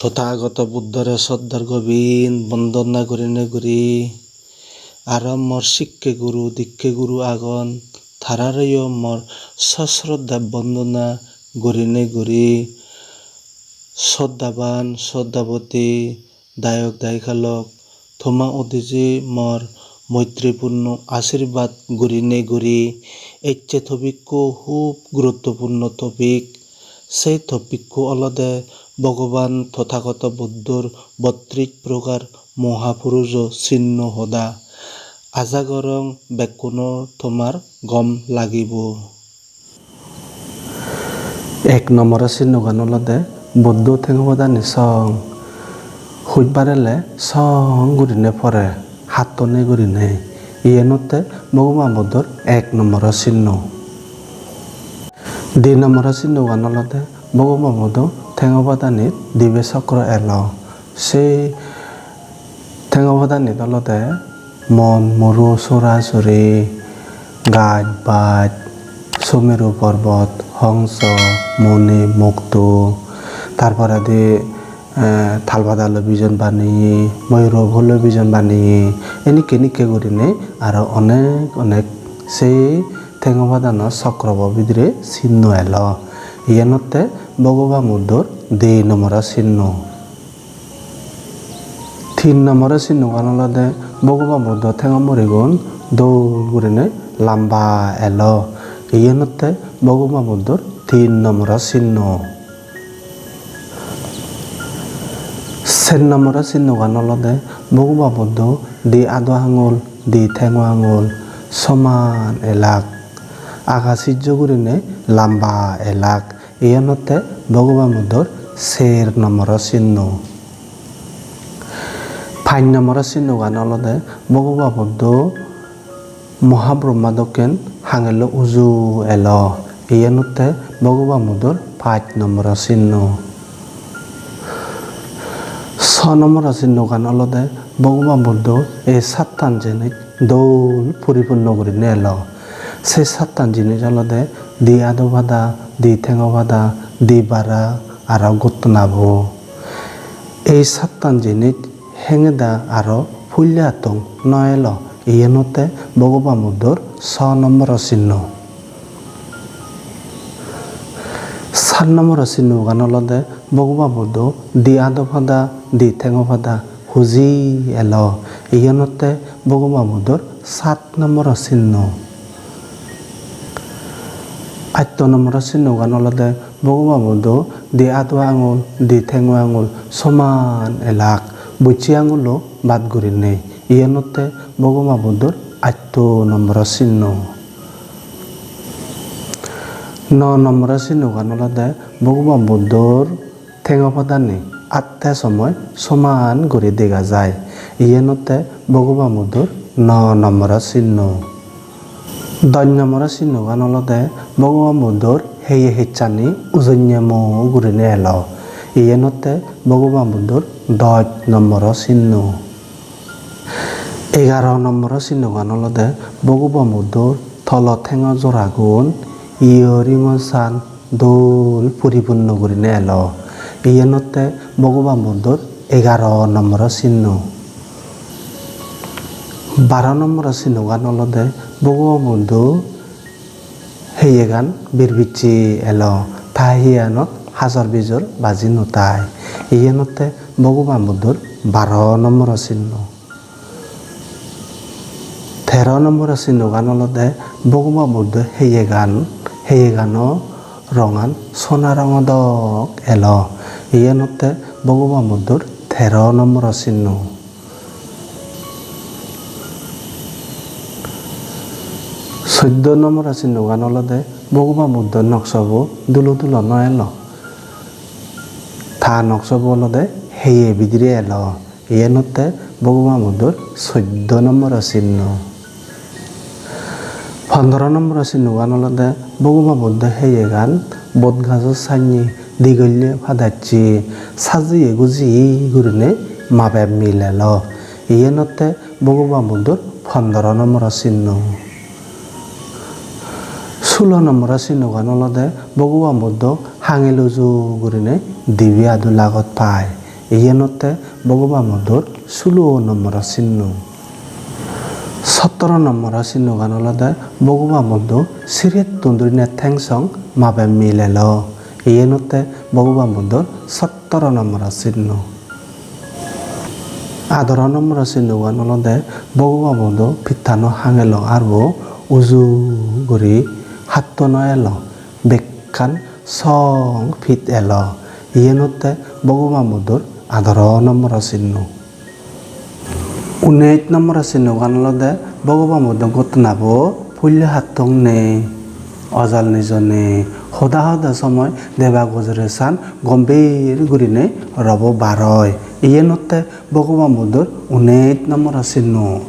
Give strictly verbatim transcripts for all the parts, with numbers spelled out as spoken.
Tothagoto Buddhore sroddhar gobin bondona gurinei guri, aro mor sikke guru, dikke guru agon, tarareyo mor sosroddha bondona gurinei guri, sroddhaban, sroddhaboti, dayok dayikalok, toma udije mor moitripurno ashirbad gurinei guri, ecche topikko hub guruttopurno topik. Sei topikko olode Bhogoban Tothagoto Buddhor bottrish prokar Mohapurujo sinno hoda. Aja gorong bekkunor tomar gom lagibo. Ek nomboro sinnogan olode Buddho thengo padani song. Huj barele song gurine pore, hattone gurine. Iyen otte Bhogoban Buddhor ek nomboro sinno. Di nomboro sinnogan olode Bhogoban Buddho thengo padanit dibe sokro elo. Se thengo padanit olode mon, muro, sora, suri, gaj, baj, sumeru porbot, hongso, muni, mukto, tar poredi, eh, tal padaloi bijon baneye, moyuro phulo bijon baneye, enikke enikke gurinei aro onek onek se thengo padano sokrobo bidire sinno elo. Iyen otte Bhogoban Buddhor di nomboro sinno. Tin nomboro sinnogan olode Bhogoban Buddho thengo murigun dol gurinei lamba elo. Iyen otte Bhogoban Buddhor tin nomboro sinno. Ser nomboro sinnogan olode Bhogoban Buddho di ado angul, di thengo angul soman elak, aga sijjo gurinei lamba elak. Iyen otte Bhogoban Buddhor ser nomboro sinno. Pach nomboro sinnogan olode Bhogoban Buddho Mohabrahma dokken hangello uju elo. Iyen otte Bhogoban Buddhor pach nomboro sinno. So nomboro sinnogan olode Bhogoban Buddho ei sattan jinis dol puripunno gurinei elo. Se sattan jinis olode di ado pada, di thengo pada, di bara, aro gottonabo. Ei sattan jinis hengeda aro pulle attong no elo, iyen otte Bhogoban Buddhor so nomboro sinno. Sat nomboro sinnogan olode Bhogoban Buddho di ado pada, di thengo pada huji elo, iyen otte Bhogoban Buddhor sat nomboro sinno. Atto nomboro sinnogan olode Bhogoban Buddho di ado angul, di thengo angul soman elak, bujje angullo bad gurinei. Iyen otte Bhogoban Buddhor atto nomboro sinno. No nomboro sinnogan olode Bhogoban Buddhor thengo padani atte somoi soman guri dega jai. Iyen otte Bhogoban Buddhor no nomboro sinno. Doj nomboro sinnogan olode Bhogoban Buddhor heye hechani ujonne mo gurinei elo. Iyen otte Bhogoban Buddhor doj nomboro sinno. Egaro nomboro sinnogan olode Bhogoban Buddhor tolo thengo joragun earring-un san dol puripunno gurinei elo. Iyen otte Bhogoban Buddhor egaro nomboro sinno. Baro nomboro sinnogan olode Bhogoban Buddho heyegan birbicche elo, ta heyeganot hajor bijor baji no tai. Iyen otte Bhogoban Buddhor baro nomboro sinno. Tero nomboro sinnogan olode Bhogoban Buddho heyegan, heyegano rongan sona rongo dok elo. Iyen otte Bhogoban Buddhor tero nomboro sinno. Soddo nomboro sinnogan olode Bhogoban Buddho noksobo dulo dulo no elo. Ta noksobo olode heye bidire elo. Iyen otte Bhogoban Buddhor soddo nomboro sinno. Pondro nomboro sinnogan olode Bhogoban Buddho heyegan bod gajo sannye digolle padacche sajeye gujeye gurinei mabe mil elo. Iyen otte Bhogoban Buddhor pondro nomboro sinno. Sulo nomboro sinnogan olode Bhogoban Buddho hangel uju gurinei dibe adu lagot pai. Iyen otte Bhogoban Buddhor sulo nomboro sinno. Sottoro nomboro sinnogan olode Bhogoban Buddho sirettun durine thengsong mabe mil elo. Iyen otte Bhogoban Buddhor sottoro nomboro sinno. Adoro nomboro sinnogan olode Bhogoban Buddho pittano hangelo arbo uju guri hattono elo, bekkan song pit elo. Iyen otte Bhogoban Buddhor adoro nomboro sinno. Unis nomboro sinnogan olode Bhogoban Buddho gottonabo pulle hattong nei, ojal nijo nei, hoda hoda somoi deba gojore san gombhir gurinei robo bar oi. Iyen otte Bhogoban Buddhor unis nomboro sinno.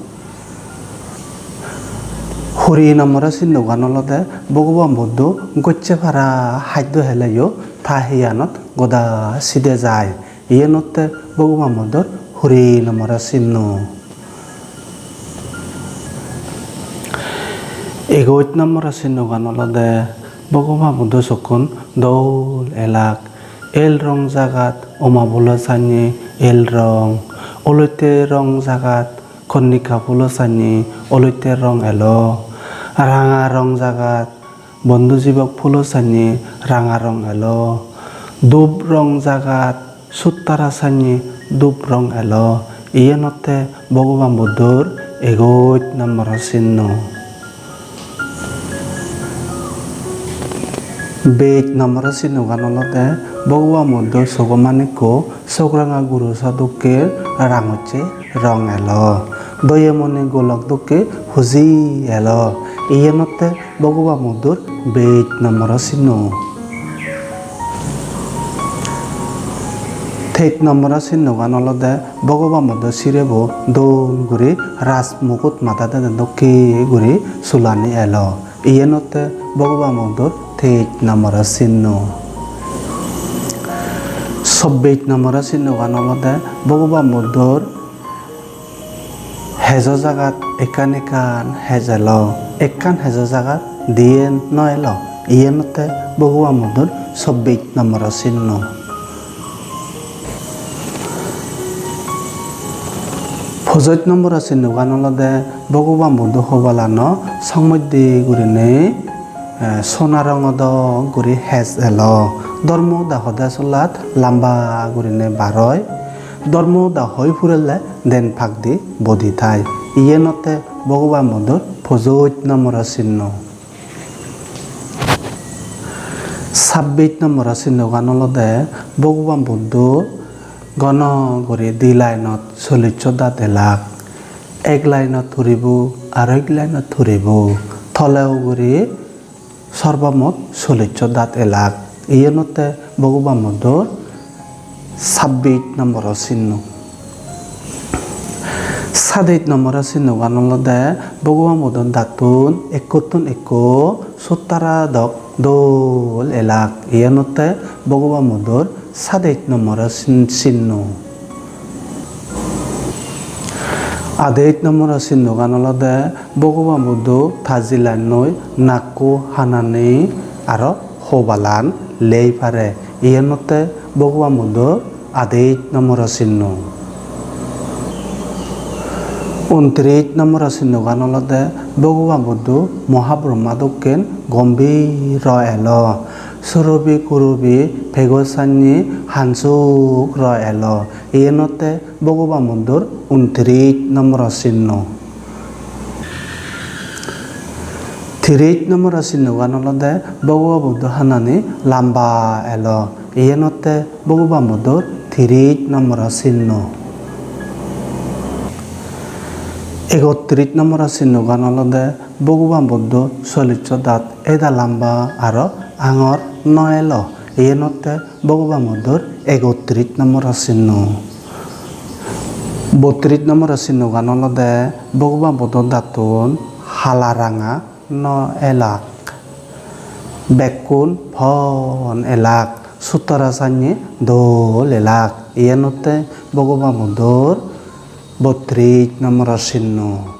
Huri nomboro sinnogan olode Bhogoban Buddho gocche para haddo heleyo ta hiyanot goda side jai. Iyen otte Bhogoban Buddhor huri nomboro sinno. Egoch nomboro sinnogan olode Bhogoban Buddho sokkun dol elak. El rong jagat oma phulo sanye el rong, olotte rong jagat konnika phulo sanye olotte rong elo, ranga rong jagat bondhu jibok phulo sanye ranga rong elo, dhup rong jagat suttara sanye dhup rong elo. Iyen otte Bhogoban Buddhor egoch nomboro sinno. Bej nomboro sinnogan olode Bhogoban Buddho sogo manikko sok ranga guroso dokke rangocche rong elo. Doyemoni golok dokke huji elo. Iyen otte Bhogoban Buddhor bej nomboro sinno. Tej nomboro sinnogan olode Bhogoban Buddho sirebo dol guri raj mugut madat ede dokke guri sulani elo. Iyen otte Bhogoban Buddhor tej nomboro sinno. Sobbej nomboro sinnogan olode Bhogoban Buddhor hejo jagat ekkan ekkan hej elo, ekkan hejo jagat diyen no elo. Iyen otte Bhogoban Buddhor sobbej nomboro sinno. Pojoj nomboro sinnogan olode Bhogoban Buddho hobalano song moddye gurinei, eh, sona rongo dok guri hej elo. Dhormo hoda hode solat lamba gurinei bar oi. Dhormo hoda hoi purelle den pagdi bodi thai. Iyen otte Bhogoban Buddhor pojoj nomboro sinno. Sabbis nomboro sinnogan olode Bhogoban Buddho gono guri di lainot sollisso daat elak. Ek lainot huribo, aro ek lainot huribo. Tole ugure sorbomot sollisso daat elak. Iyen otte Bhogoban Buddhor sabbis nomboro sinno. Sadis nomboro sinnogan olode Bhogoban Buddho dattun ekkottun ekko suttara dok dol elak. Iyen otte Bhogoban Buddhor sadis nomboro sin-, sinno. Adis nomboro sinnogan olode Bhogoban Buddho ta jilannoi nakko hanani aro hobalan lei pare. Iyen otte Bhogoban Buddho adis nomboro sinno. Untris nomboro sinnogan olode Bhogoban Buddho Mohabrahma dokken gombhir ro elo. Surobi kurobi pego sanye hansuk ro elo. Iyen otte Bhogoban Buddhor untris nomboro sinno. Tris nomboro sinnogan olode Bhogoban Buddho hanani lamba elo. Iyen otte Bhogoban Buddhor tris nomboro sinno. Ekotris nomboro sinnogan olode Bhogoban Buddho sollisso daat eda lamba aro angor no elo. Iyen otte Bhogoban Buddhor ekotris nomboro sinno. Botris nomboro sinnogan olode Bhogoban Buddho dattun hala ranga no elak. Bekkun pon elak. Suttara sanye dol elak. Iyen otte Bhogoban Buddhor botris nomboro sinno.